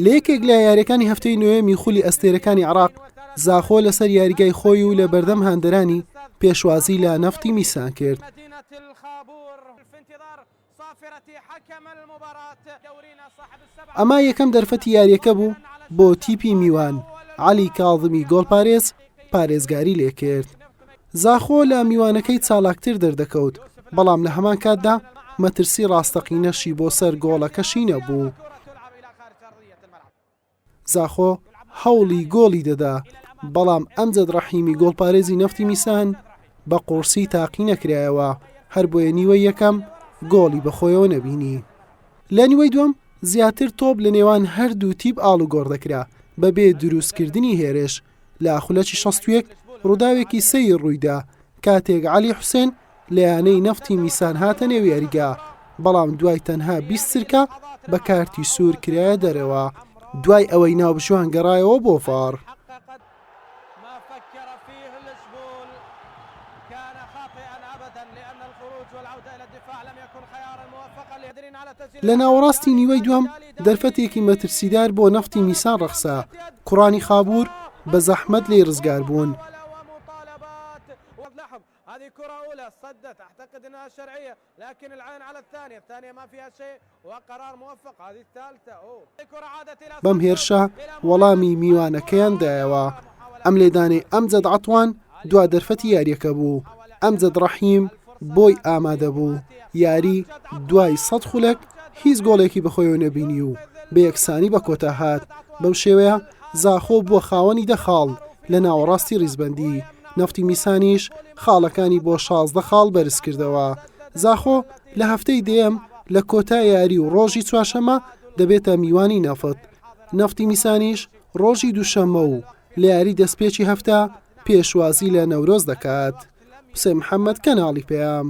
لە یەکێک لە یاریەکانی هەفتەی نۆیەمی خولی ئەستێرەکانی عراق زاخۆ لەسەر یاریگای خۆی و لە بەردەم هاندەرانی پێشوازی لە نەفتی میسان کرد. ئەمە یەکەم دەرفەتی یاریەکە بوو بۆ تیپی میوان، عەلی کاظمی گۆڵپارێز پارێزگاری لێکرد. زاخۆ لە میوانەکەی چالاکتر دەردەکەوت، بەڵام لە هەمان کاتدا مەترسی ڕاستەقینەشی بۆ سەر گۆڵەکەشی نەبوو. زاخۆ هەوڵی گۆڵی دەدا، بەڵام ئەمجەد ڕەحیمی گۆڵپارێزی نەفتی میسان بە قوڕسی تاقی نەکرایەوە، هەربۆیە نیوەی یەکەم گۆڵی بەخۆیەوە نەبینی. لە نیوەی دووەم زیاتر تۆپ لە نێوان هەردوو تیپ ئاڵوگۆڕ دەکرا بەبێ دروستکردنی هێرش، لە خولەکی 61 ڕووداوێکی سەیر ڕوویدا کاتێک عەلی حوسێن لە یانەی نەفتی میسان هاتە نێو یاریگا، بەڵام دوای تەنها 20 چرکە بە کارتی سوور کرایە دەرەوە دوای ئەوەی ناوبژیوان گەڕایەوە بۆ ڤاڕ. لە ناوەڕاستی نیوەی دووەم دەرفەتێکی مەترسیدار بۆ نەفتی میسان ڕەخسا، کوڕانی خابوور بە زەحمەت لێی ڕزگار بوون. بەم هێرشە وەڵامی میوانەکەیان دایەوە، ئەم لێدانەی ئەمجەد عەتوان دوا دەرفەتی یارییەکە بوو، ئەمجەد ڕەحیم بۆی ئامادەبوو، یاری دوای 100 خولەک هیچ گۆڵێکی بەخۆیەوە نەبینی و بە یەکسانی بە کۆتا هات، بەم شێوەیە زاخۆ بووە خاوەنی دە خاڵ لە ناوەڕاستی ریزبەندی، نەفتی میسانیش خاڵەکانی بۆ 16 خاڵ بەرزکردەوە. زاخۆ لە هەفتەی دەیەم لە کۆتا یاری و ڕۆژی چوارشەممە دەبێتە میوانی نەفت، نەفتی میسانیش ڕۆژی دووشەممە و لە یاری دەستپێکی هەفتە پێشوازی لە نەورۆز دەکات. حوسێن محەمەد، کەناڵی پەیام.